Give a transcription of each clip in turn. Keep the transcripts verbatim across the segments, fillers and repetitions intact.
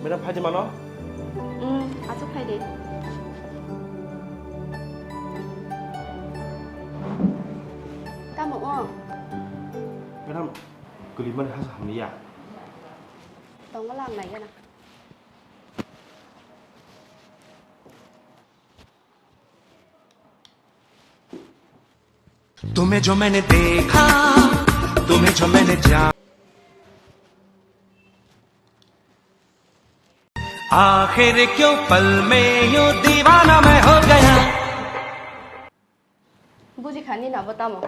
Madam, phai di mano? Hmm, aswk phai di. Tamo o? Madam, kwlwimani hasa hamliya. Tongo lang nai gana. तुम्हें जो मैंने देखा, तुम्हें जो मैंने जाना। आखिर क्यों पल में यूं दीवाना मैं हो गया। Buji kha nini abo tamo.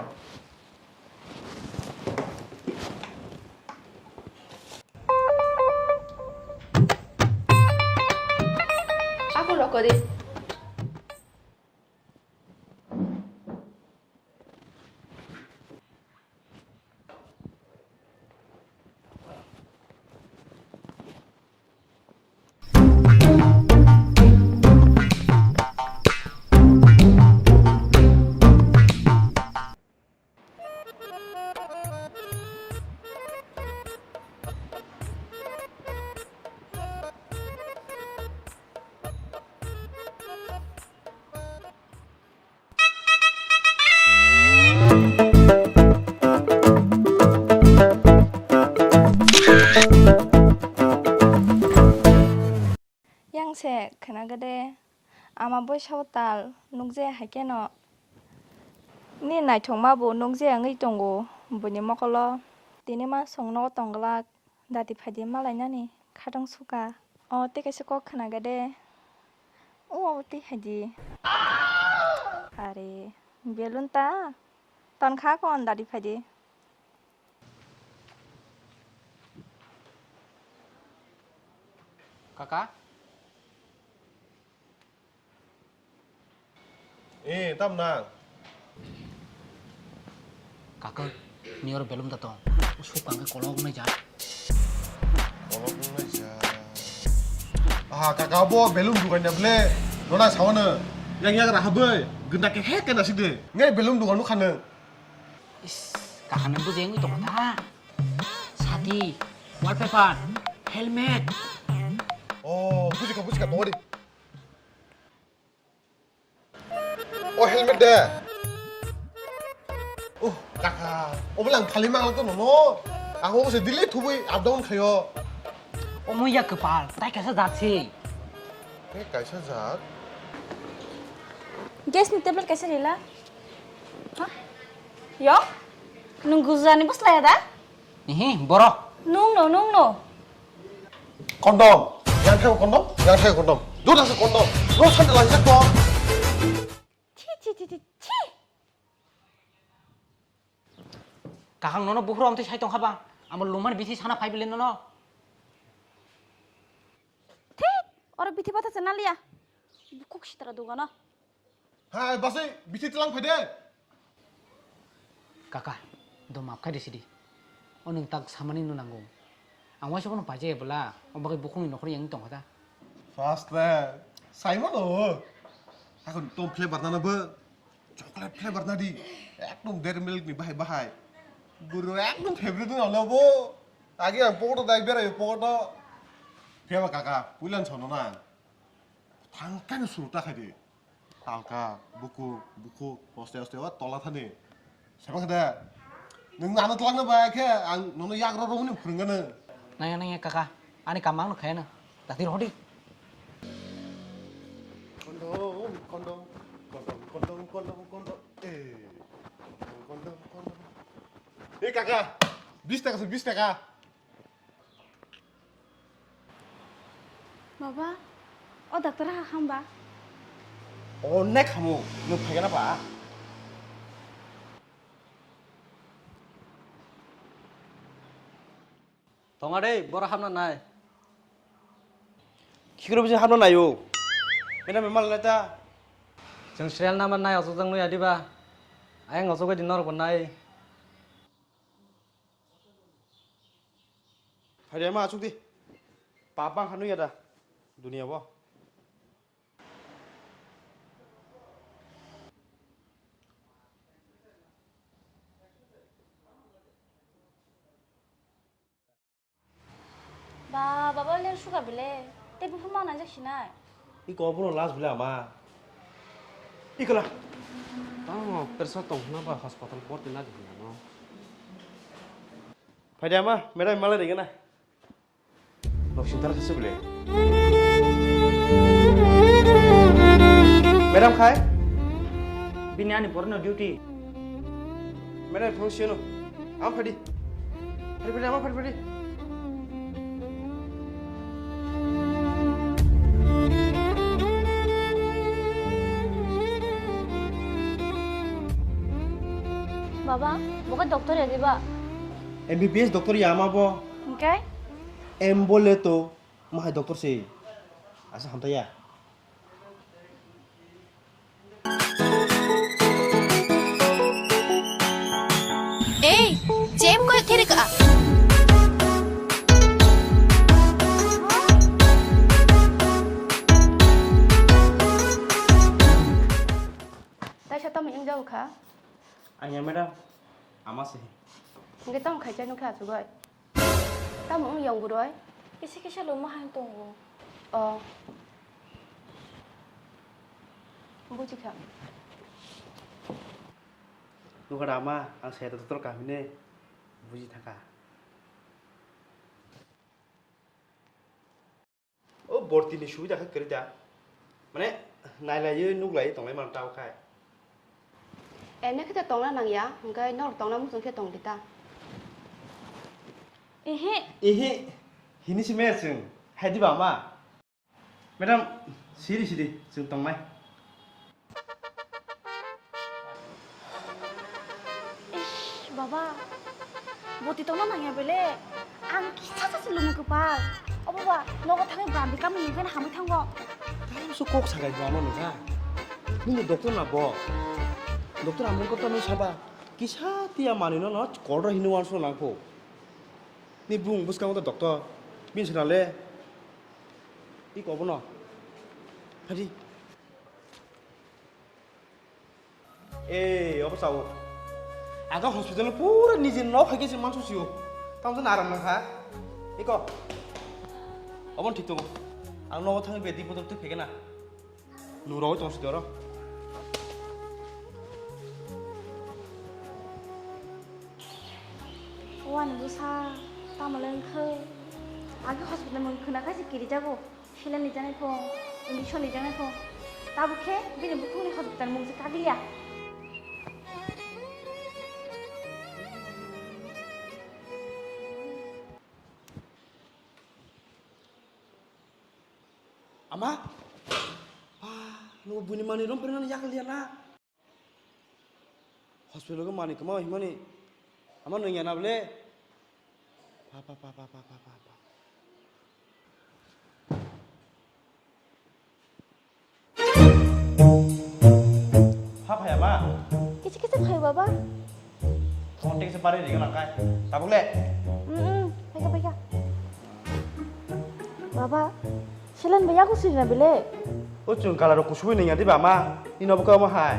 Aku rokori. Yang se khwna gede, ama boisa o tal nukjaya hai khe no. Ni naithokma bo nukjaya wngwi tongo buini mokolo. Tini ma chwng nogo tong glak, dati phaidi malainani khatang suka. O tei kaisa kok khwna gede, o abo tei phaidi. Are, belun ta ton kha kon dati phaidi. Kaka? Eh, tam nang? Kaka, ni oro belum ta tong. Suk kang ke kolok nai ja. Kolok nai ja. Aha, kaka bo belum dukan ya ble. Nona sawana. Yang yang rahabai. Genda ke he kena side. Ngai belum dukan lu khana. Is, kaka nang bujeng wi tong ta. Sati, wallpaper, helmet. Oh, bujikha, bujikha, tongori. Oh, helmet de. Oh, kaka, obo lang thali mang to nono. Ako se dili thubui up down khayo. Omo ya kwpal, tai kaisa jat se. Tei kaisa jat. Gas ni tablet kaisa rila. Ha? Yo? Nung gujani bwslaya da? Ihi, borok. Nung no, nung no. Kondom. Yang thai kondom, yang thai kondom. Dura se kondom. Lo sandal aja to. Chi, chi, chi, chi, chi. Kahang nono buphuru amtwi sai tongkha ba. Amo lumani bithi sana phai bile nono. Thik, oro bithi bata chana liya. Bukhuk sitra dugano. Hai, basai, bithi tlang phai de. Kaka, do maaf khai de sidi. O nwng tak samani no nango. Ang waisa bono paijaya bwla, o bagwi bukhukni nokhorni yang tongkha ta. First le, saimano. Ako tom flavor nana bo, chocolate flavor nadi. Ekdom dairy milk ni bahai bahai. Buru ekdom favorite no lo bo. Agi ang pokoto dai berai pokoto. Phiyaba kaka, puilan sono na. Thangkani suru ta khai di. Talka, buku, buku, hoste hoste wa tola thani. Sabang da. Nung nano twlangna ba khe ang nono yagra romuni phwrwngano. Nangya nangya kaka, ani kam ang no khayana. Dati rohdi. Kondom, kondom, kondom, kondom, kondom, kondom. Eh. Kondom, kondom. Eh kaka, bis taka se bis taka. Baba, o doctor ha hamba? Onek hamo, nwng phaigana ba? Tonga de, boro hamna nai. Khikro bisi hamna naio. Bena memal leta. Chwng serial number nai osok jang nui adiba. Ayang osok di norok nai. Phaidi ama achuk di. Pap bang hanu ya da. Dunia bo. Ba, Baba, le sugar bile, tei buphang ma nangjak sinai. Iko obono last bile ama. Ikola. Tamo persa tong hwnba hospital borti na dihna no. Phaidi ama, madam malai ringana. Nok singtar khasi bile. Madam khai? Bini ani borno duty. Madam phone siyano. Am phaidi. Phaidi, phaidi, ama phaidi, phaidi. Baba, bo khe doctor ya diba? M B B S doctor ya ama bo. Hingke? M bole to, ma hai doctor se. Asa hamtaya. Ei, chem koi khere ka? Taisa tamo wng jago kha? Anya madam, ama se. Hingke tamo khai chai nukha asugoi. Tamo wng yong buroi? Kisa kisa luma hai tongo. Oh. Buji kha. Nukha da ama, ang sai doctor kaham hine buji thaka. O bortini subida khe kwrwi da. Mane, nailaiwi nuklaiwi tonglai mano tao khai. Emne khe to tongna nangya, hwnkhe norok tongna muchung khe tong di ta. Ehe. Ehe, hini si mer chwng, hai diba ama? Madam, siri siri, chwng tongnai. Ish, baba, boti tongna nangya bele. Ang kisa sa se lumu kwpal. O baba, nogo thangwi brandi kamni hwnkheno hamwi thango. Tamo se kok sagai bo ano nungkha. Nini doctor na bo. Doctor amreng kota nung saba. Kisa tiya manwi no no kol ro hino uansuk nang pho. Ni bung bwskango to doctor. Bini swnam le. Iko bono. Phadi. Ei, obo sao. Aga hospital pura nijini nok hai khe se mansu sio. Tamo jani aram nang kha. Iko. Obo thik tongo. Ang nogo thangwi bedi bodol twi phegena. Nung rogwi tong sidi oro. Wani bwsa tamo le wngkha. Agi hospital mung khwna khe se kirijago. Saline rijaknai pho, injection rijaknai pho. Tabuk khe bini bukhukni hospital mung se kaglia. Ama? Ah, nungbo buini manwi rom phirnani yakal ya na? Hospital o manwi kwma himani. Ama nung ya na bole? Pa, pa, pa. Ha phai ama? Kichi kichi phai baba. Thong tik se pari ri gana kai. Tabuk le? Mm, mm, phaikha, phaikha. Baba, saline bai yago sirina bele? O chwng colour rok kusubui nungya diba ama? Nini obo khe omo hai.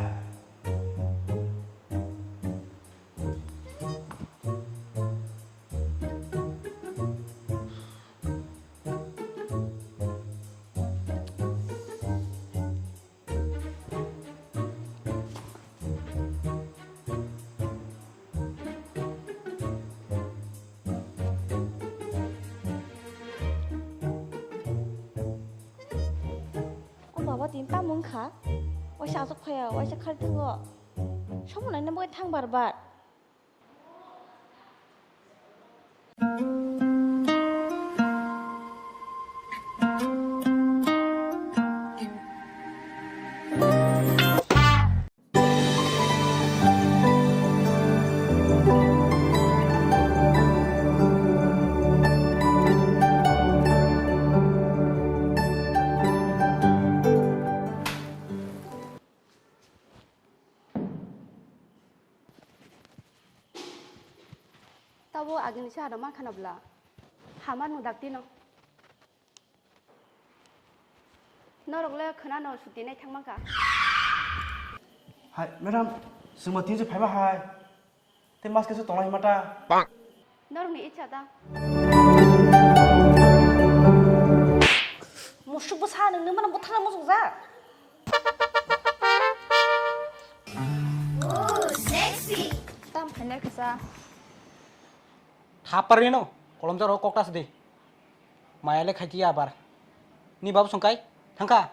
O baba, tini tamo wngkha? Waisa achuk phaiya, waisa khari thango. Somo naina bagwi thang bar bar. Tabo agini se hado mankha na bwla. Hamar no dakti no. Norok le khwna no suti nai thang mankha. Hai, madam, chwngma tin se phaiba hai. Te mas kaisa tonglai hima ta. Norokni icha ta. Lekha sa. Thapar rino, kolom jaro kok tas de. Maya le khaiti abar. Ni babu songkai, thangka.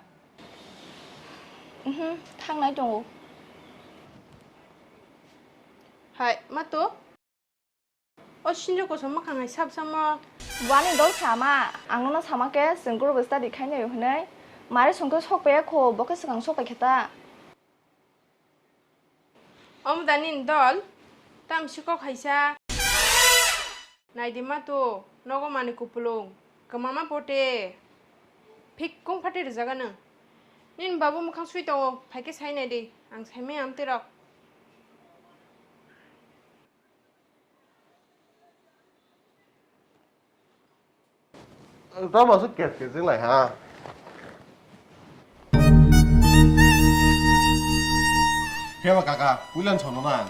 Mhm, thangnai tongo. Hai, ma to? O sinjo kosom mwkhang hai sab samo. Wani dol sama, ang nono sama khe chwng group study khainai hwnwi. Mari songkhe sok paiya kho, bo khe swkang sok pai khe ta. Omo da nini dol? Tamsi kok hai sa. Nai di ma to, nogo mani kupulung. Kwmama pote. Phik kung phate rwjaga nwng. Nini babu mwkhang sui tongo, phai khe sai nai di. Ang sai maya amtwi rok. Tamo aswk ket ket jinglai ha. Phiyaba kaka, puilan sono na.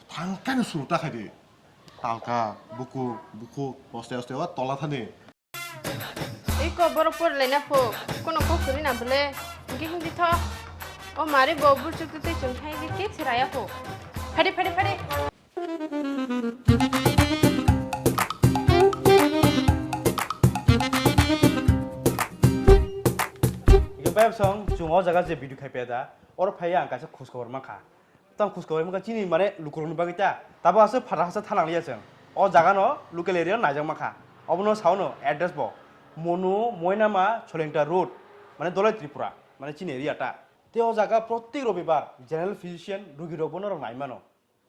Thangkani suru ta khaidi. Talka, buku, buku, oste oste wa tola thani. Iko borok porilaina pho, kono kok kwrwi na bwle. Hwnkhe hwnkhe tho. O mari bo burchuk twi twi chwng thai hwnkhe khe se raya pho. Phari, phari, phari. Hwnkhe bayapsong chwng o jaga je video khai phaida, oro phaiya ang kaisa khoj khobor mankha. Tamo khoj khobor mankha chini mane lukurokni bagwi ta. Tabo aswk phatha hasa thanang liya chwng. O jaga no local area no naijak mankha. Obono sao no address bo. Monu Moinama Cholengta Road, mane Dolai Tripura, mane chini area ta. Tei o jaga protek robibar general physician rugi rok bono rok nai mano.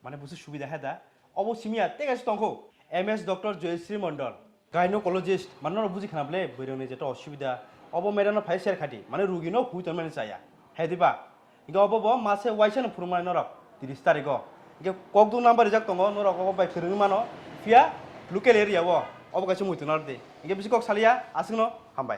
Mane busu subida hai da. Obo simiya tei kaisa tongkho. M S Doctor Joyasri Mondol, gynecologist, mane norok buji khana bwle bwrwini jeto osubida. Obo madam no phai share khadi, mane rugi no hui tonmani chaya. Hai diba? Hingke obo bo mase waisa no phurungmani norok, tris tarikh o. Hingke kokdung number rijak tongo, norok obo bai kwrwngwi mano. Phiya local area o, obo kaisa muitu narwk di. Hingke bisi kok saliya, aswkno hambai.